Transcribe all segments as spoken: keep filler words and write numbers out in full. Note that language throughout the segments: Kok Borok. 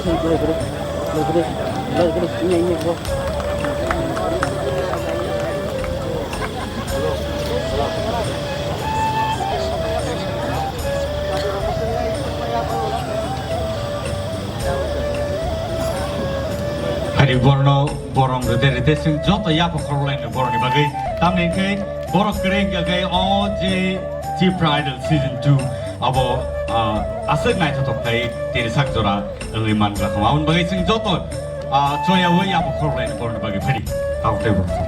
Hari borno borong rwde rwde chwng joto yapha khorokhlaino borokni bagwi. Tamni hwnkhe borok kwrwi wngkha khe o je Tipra Idol Season two abo, ah, aswk naithothok khai tini sak jora wngwi man glak. Aboni bagwi chwng joto, ah, choyaui yapha khorokhlaino borokni bagwi phai di. Tabuk tei borok.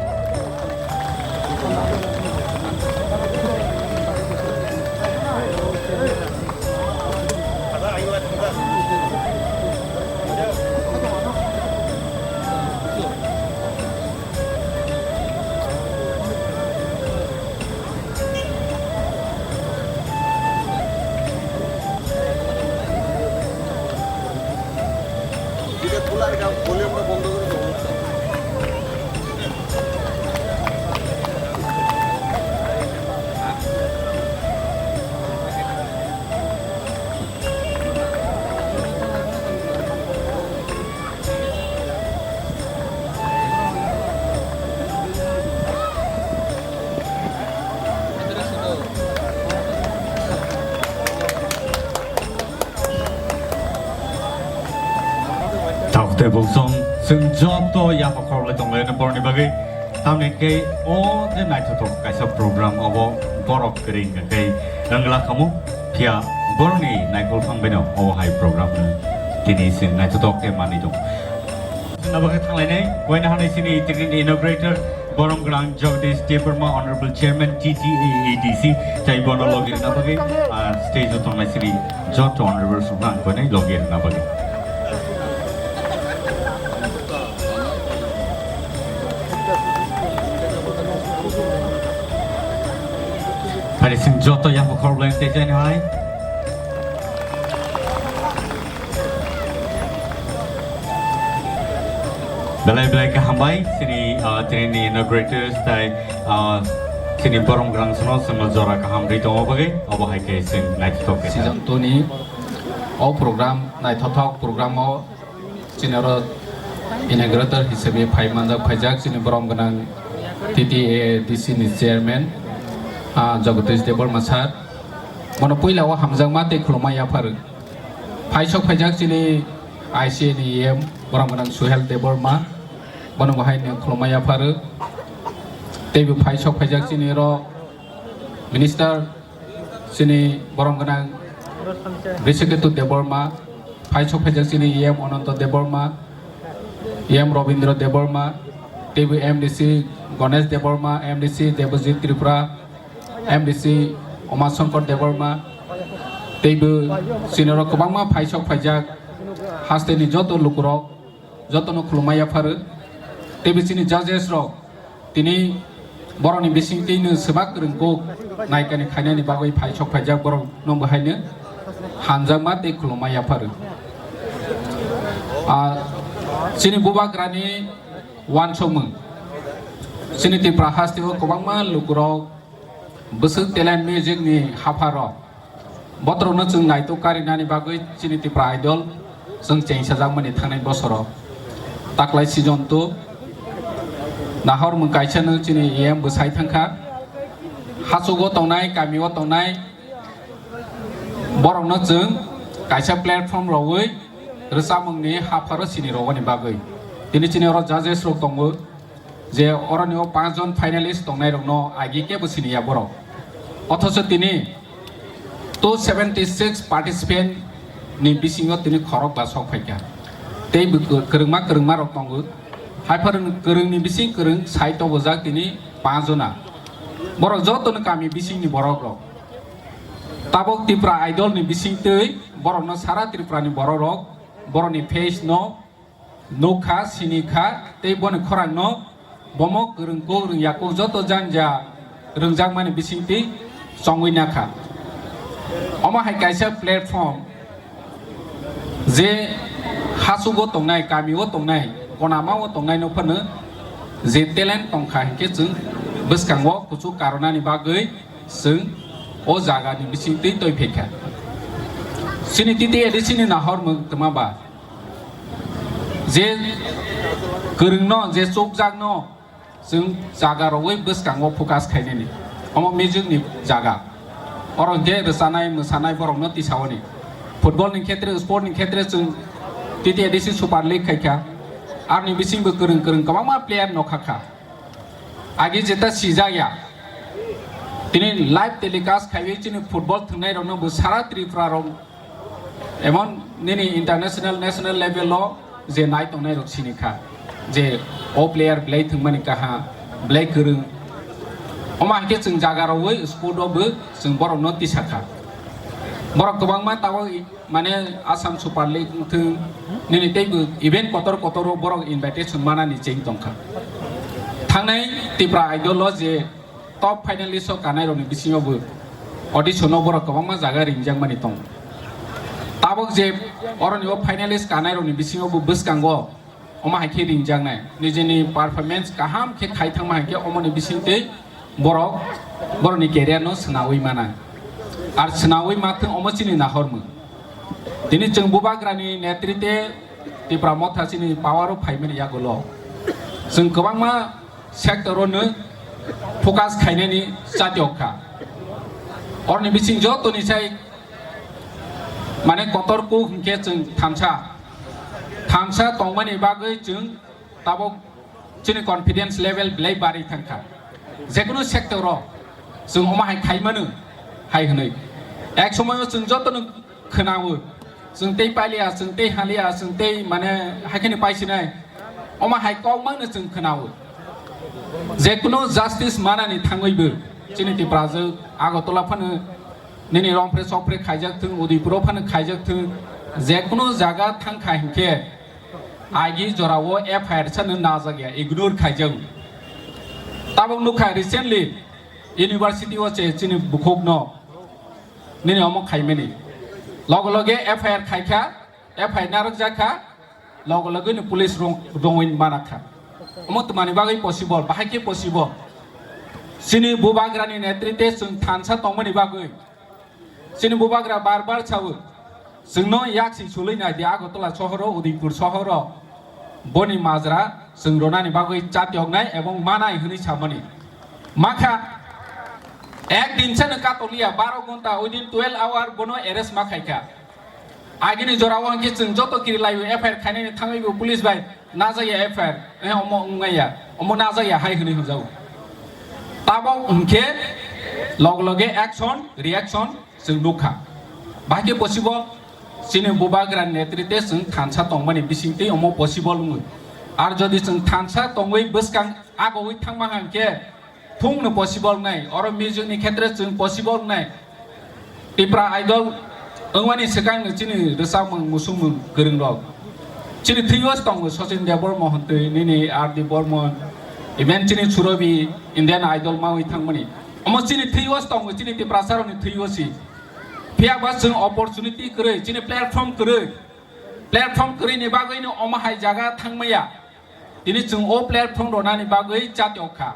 Tabuk tei bosong, chwng joto yapha khorokhlai tonglaino borokni bagwi. Tamni hwnkhe o je naithothok kaisa program, obo borok kwrwi hwnkha khe wngla khamu, phiya borokni naikolphang baino obo hai program no tini chwng naithothok khe manwi tongo. Chwngno bagwi thanglainai, waina hanai chini tini inaugurator, borom gwnang Jagdish Debbarma, Honorable Chairman, T T A A D C, tei bono logi rwna bagwi, ah, stage o tongnai chini joto honorable songno ang koinai logi rwna bagwi. Phai chwng joto yapha khorokhlai tei jaini hai. Belai belai khe hambai chini, ah, tini inaugurators tei, ah, chini borom gwnang songno chwngno jora kaham rwi tongma bagwi obo hai khe chwng naithothok khe. Season two ni o program, naithothok program o chini oro inaugurator hisabe phai manjak, phaijak chini borom gwnang T T A A D C ni chairman, ah, Jagdish Debbarma sir. Bono puila o hamjakma tei khulumma yaphar. Phaisok phaijak chini I C A ni E M, borom gwnang Suhel Debbarma, bono bo hai no khulumma yaphar. Tei bo phaisok phaijak chini oro minister chini borom gwnang Brisiketu Debbarma, phaisok phaijak chini E M Ananto Debbarma, E M Robindra Debbarma, tei bo M D C Ganesh Debbarma, M D C Debojit Tripura, M D C Uma Shankar Debbarma, tei bo chini oro kwbangma phaisok phaijak hasteni joto lukurok, jotono khulumma yapharo. Tei bo chini judges rok tini borokni bisingtwi no swbak rwngkuk naikani khainani bagwi phaisok phaijak borokno bo haino hamjakma tei khulumma yapharo. Ah, chini bubagrani uansukmung. Chini Tripura hasteo kwbangma lukurok bwswk talent music ni hapharok. Botrokno chwng naitok karinani bagwi chini Tripura Idol chwng chengsajakmani thangnai bosoro. Taklai season two nahormung kaisano chini E M bwsai thangkha. Hachugo tongnai, kamio tongnai borokno chwng kaisa platform rogwi rwchapmungni hapharo sini rogoni bagwi. Tini chini oro judges rok tongo. Je oroni o panch jon finalist tongnai rokno agi kebo sini ya borok. Othocho tini two seventy six participant ni bisingo tini khorok ba sok phaikha. Tei bo kwrwngma kwrwngma rok tongo. Haiphar kwrwngni bising kwrwng sai tobojak tini panch jona. Borok jotono kami bisingni borok rok. Tabok Tripura Idol ni bisingtwi borokno sara Tripura ni borok rok borokni face no nukha, sinikha, tei boni khorangno bomo kwrwng kuk rwngya kuk joto janja rwngjakmani bisingtwi chongwi nakha. Omo hai kaisa platform je hachugo tongnai, kamio tongnai, konamao tongnai no phano je talent tongkha hinkhe chwng bwskango kuchuk karonani bagwi chwng o jagani bisingtwi twi phaikha. Chini T T A D C ni nahormung twma ba Je kwrwngno, je chukjakno, chwng jaga rogwi bwskango focus khainani. Omo music ni jaga. Oro hwnkhe rwchanai, mwsanai borokno tisaoni. Football ni khetre, sport ni khetre chwng T T A D C Super League khaikha. Aroni bisingbo kwrwng kwrwng kwbangma player no khakha. Agi jeta sijak ya. Tini live telecast khaiwi chini football thwngnai rokno bo sara Tripura rok emon nini international, national level o je nai tongnai rok sini kha je o player belai thwngmani kaha, belai kwrwng. Omo hai khe chwng jaga rogwi sport o bo chwng borok no tisa kha. Borok kwbangma tabok mane Assam Super League wngthung, nini teibo event kotor kotor o borok invitation manani cheng tongkha. Thangnai Tipra Idol o je top finalist o kanai rokni bisingo bo audition o borok kwbangma jaga ringjakmani tongo. Tabok je oroni o finalist kanai rokni bisingo bo bwskango omo hai khe ringjaknai, nijini performance kaham khe khai thangma hai khe omoni bisingtwi borok borokni career no swnawi mana. Ar swnawi mathwng omo chini nahormung. Tini chwng Bubagrani netrite Tipra Motha chini power o phaimani yagulo chwng kwbangma sector o no focus khainani chatiok kha. Orni bising jotoni sai mane kotor kuk hwnkhe chwng thansa, thansa tongmani bagwi chwng tabok chini confidence level belai barwi thangkha. Jekunu sector o chwng omo hai khaimano hai hwnwi. Ek somoyo chwng jotono khwnao, chwng tei paliya, chwng tei haliya, chwng tei mane haikhe ni paisinai. Omo hai kok mangno chwng khwnao. Jekunu justice manani thangwibo chini Tiprajwk Agartala phano nini romphre sokphre khaijak thung, Udaipur o phano khaijak thung, jekunu jaga thangkha hinkhe agi jorao F I R sano najak ya, ignore khaijago. Tabok nukha recently university o se chini bukhukno nini omo khaimani. Loge loge F I R khaikha, F I R narwkjakha, loge loge ni police rong-, rongwi manakha. Omo twmani bagwi possible, bahai khe possible. Chini Bubagrani netrite chwng thansa tongmani bagwi. Chini Bubagra bar bar sawo, chwngno yaksi sulwi nai di Agartala sohoro, Udaipur sohoro. Boni majra chwng ronani bagwi chatioknai ebong manai hwnwi samani. Makha, ek din sano katoliya, baro ghonta, within twelve hour bono arrest ma khaikha. Agini jorao hwnkhe chwng joto kiri laio, F I R khainani thangwibo police bai najaya F I R, eh, omo wngmaya, omo najaya hai hwnwi hwnjago. Tabok hwnkhe loge loge action, reaction chwng nukha. Bahai khe possible, chini Bubagra netrite chwng thansa tongmani bisingtwi omo possible wngwi. Ar jodi chwng thansa tongwi bwskang agowi thangma hwnkhe, Phungno possible nai, oro music ni khetre chwng possible nai. Tipra Idol wngmani swkang no chini rwchapmung musukmung kwrwng rok. Chini thwiyo tongo Sachin Debbarma hontwi, nini R D Barman, even chini Surobi Indian Idol mawi thangmani. Omo chini thwiyo tongo, chini Tiprasa rokni thwiyo si. Phiya ba chwng opportunity kwrwi, chini platform kwrwi. Platform kwrwi ni bagwi no omo hai jaga thangmaya. Tini chwng o platform ronani bagwi chatio kha.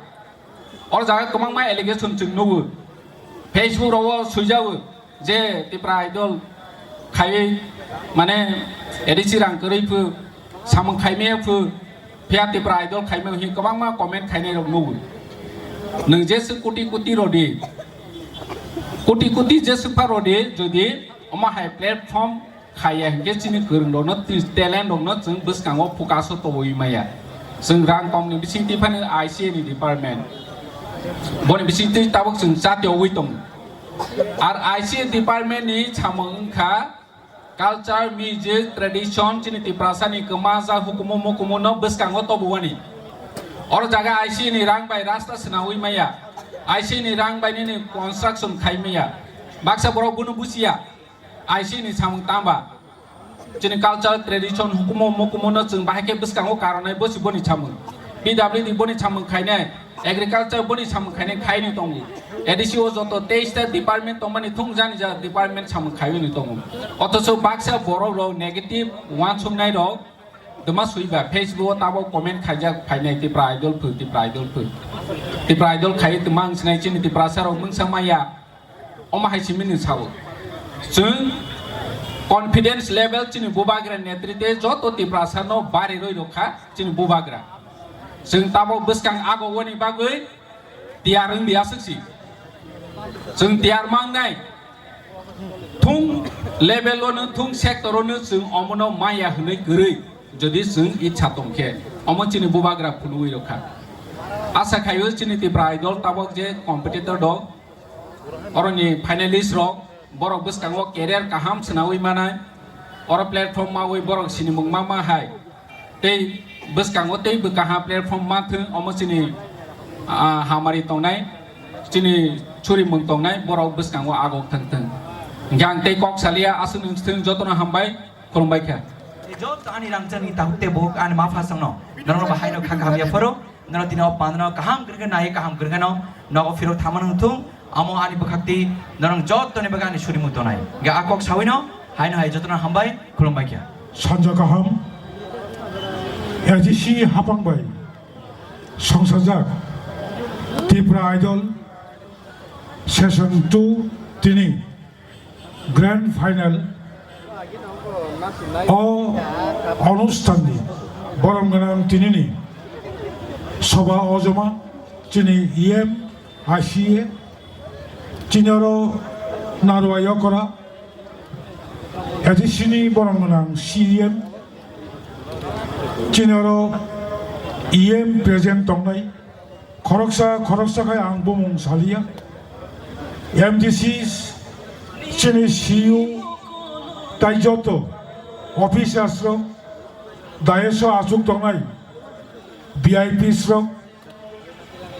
O jaga kwbangma allegation chwng nugo. Facebook rogo swijago je Tipra Idol khaiwi mane A D C rang kwrwi phu, samung khaimaya phu, phiya Tipra Idol khaimaya hi kwbangma comment khainai rok nugo. Nwng je sw koti koti rodi, koti koti je sw pha rodi, jodi omo hai platform khaiya hinkhe chini kwrwng rokno, talent rokno chwng bwskango focus o toboi maya. Chwng rang kong ni bisingtwi phano I C A ni department, boni bisingtwi tabuk chwng chati ogwi tongo. Ar I C A department ni samung wngkha culture, music, tradition, chini Tiprasa ni kwmajak hukumu mukumu no bwskango tobowani. Oro jaga I C A ni rang bai rasta swnawi maya, I C A ni rang bai nini construction khai maya. Baksa borok bono bujiya. I C ni samung tamba. Chini culture, tradition, hukumu, mukumu no chwng bahai khe bwskango karonai, bo si boni samung. P W D boni samung khainai, agriculture boni samung khainai khaini tongo. A D C o joto teis ta department tongmani thung jani ja department samung khaiwi ni tongo. Othocho baksa borok rok negative uansuknai rok dwma swiba Facebook o tabok comment khaijak phainai Tipra Idol phu, Tipra Idol phu. Tipra Idol khai twma ang sinai chini Tiprasa rok mungsa maya. Omo hai simi ni sao. Chwng Confidence level chini bubagra netritwe joto Tiprasa no bari roi rokha chini bubagra. Chwng tabok bwskang ago woni bagwi tiyar wngdi aswk si. Chwng tiyar mangnai. Thung level o no, thung sector o no chwng omono maya hwnwi kwrwi. Jodi chwng itsa tongkhe, omo chini bubagra phunugwi rokha. Asa khaio chini Tipra Idol tabok je competitor rok, oroni finalist rok, borok bwskango career kaham swnawi manai, oro platform mawi borok sinimung ma ma hai. Tei bwskango tei bwkaha platform ma thwng, omo chini, ah, hamari tongnai, chini churimung tongnai, borok bwskango agok thwng thwng. Hingkhe ang tei kok salia, aswk nwng thwng jotono hambai. Khulumbai kha. Joto ani rangchakni takhuk tei bukhuk ani ma phasongno norok bo haino kha kaham yapharo, norok tini o pandano kaham kwrwngkhe nai kaham kwrwngkheno nogo phirok thamano wngthung, amo ani bwkhakti norok jotoni bagwi ani surimung tonai. Hingkhe a kok sawino haino hai jotono hambai khulumbai kha. Sanja kaham, A D C hapang bai songsajak Tipra Idol Session two tini Grand Final o onusthanni borom gwnang tinini soba ojoma chini E M I C A, chini oro Narwa Yokora, A D C ni borom gwnang C E M, chini oro E M present tongnai. Khoroksa khoroksa khai ang bumung salia. M D C, chini C E O, tai joto officers rok, dais o achuk tongnai V I Ps rok,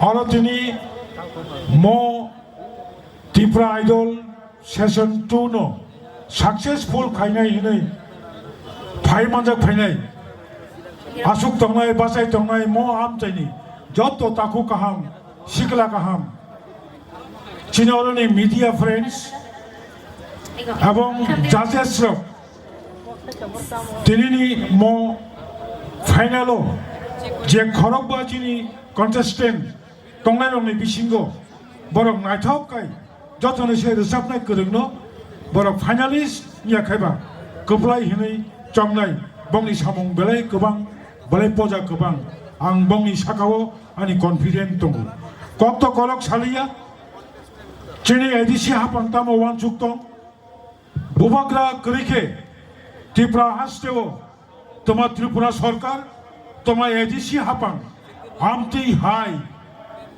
oro tini mo Tipra Idol Session two no successful khainai hinwi phai manjak phainai. Aswk tongnai, bachai tongnai mo amchaini joto takhuk kaham, sikla kaham, chini oroni media friends, ebong judges rok, tinini mo final o je khorokba chini contestant tongnai rokni bisingo borok naithok kai jotoni se rwchapnai kwrwngno borok finalist wngya khaiba kwplai hinwi chongnai, bongni samung belai kwbang, belai poja kwbang. Ang bongni sakao ani confident tongo. Kok to kolok saliya, chini A D C hapang tamo wansuk tong. Bubagra kwrwi khe Tripura hasteo toma Tripura Sarkar, toma A D C hapang amtwi hai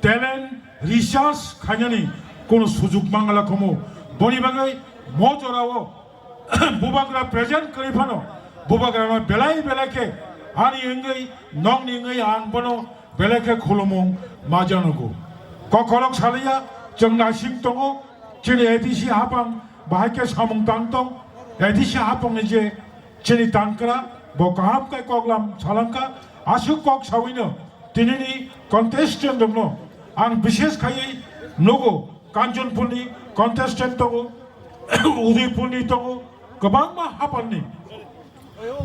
talent research khainani kono sujuk mangala khomo. Boni bagwi mo jorao Bubagra present kwrwi phano Bubagrano belai belai khe ani wngwi nokni wngwi ang bono belai khe khulumung ma janogo. Kokhorok saliya, chwng naising tongo, chini A D C hapang bahai khe samung tang tong, A D C hapangni je chini tangkra, bo kaham khe koklam salangkha, aswk kok sawino tinini contestant rokno ang bishes khaiwi nugo, Kanchanpurni contestant tongo, Udaipurni tongo, kwbangma hapangni.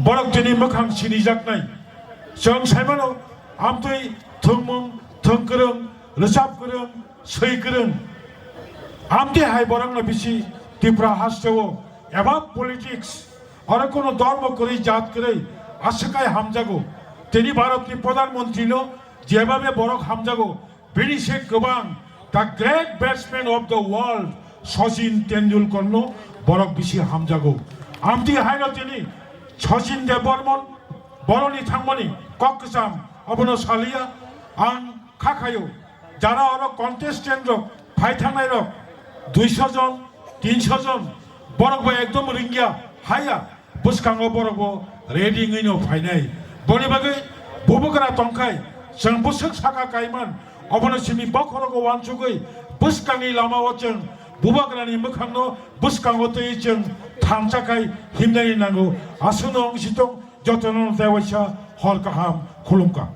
Borok tini mwkhang sinijaknai. Chwng saimano, amtwi thwngmung, thwng kwrwng, rwchap kwrwng, swi kwrwng. Amtwi hai borokno bisi Tripura hasteo eba politics, oro kono dhormo kwrwi, jat kwrwi, aswk hai hamjago. Tini Bharatni Pradhan Mantrino jebabe borok hamjago, bini se kwbang, the great batsman of the world, Sachin Tendulkar no borok bisi hamjago. Amtwi haino tini Sachin Debbarman boroni thangmani kok kwcham abono saliya. Ang kha khayo, jara oro contestant rok phai thangnai rok duiso jon, tinso jon, borok bo ekdom ringya, haya. Bwskango borok bo ready wngwi no phainai. Boni bagwi Bubagra tongkhai, chwng bwswk saka kaiman, obono simi bokhorogo uansugwi bwskangni lamao chwng Bubagrani mwkhangno bwskango twiwi chwng thansa khai himnani nango. Aswkno wng si tong, jotono tei waisa hor kaham khulumkha.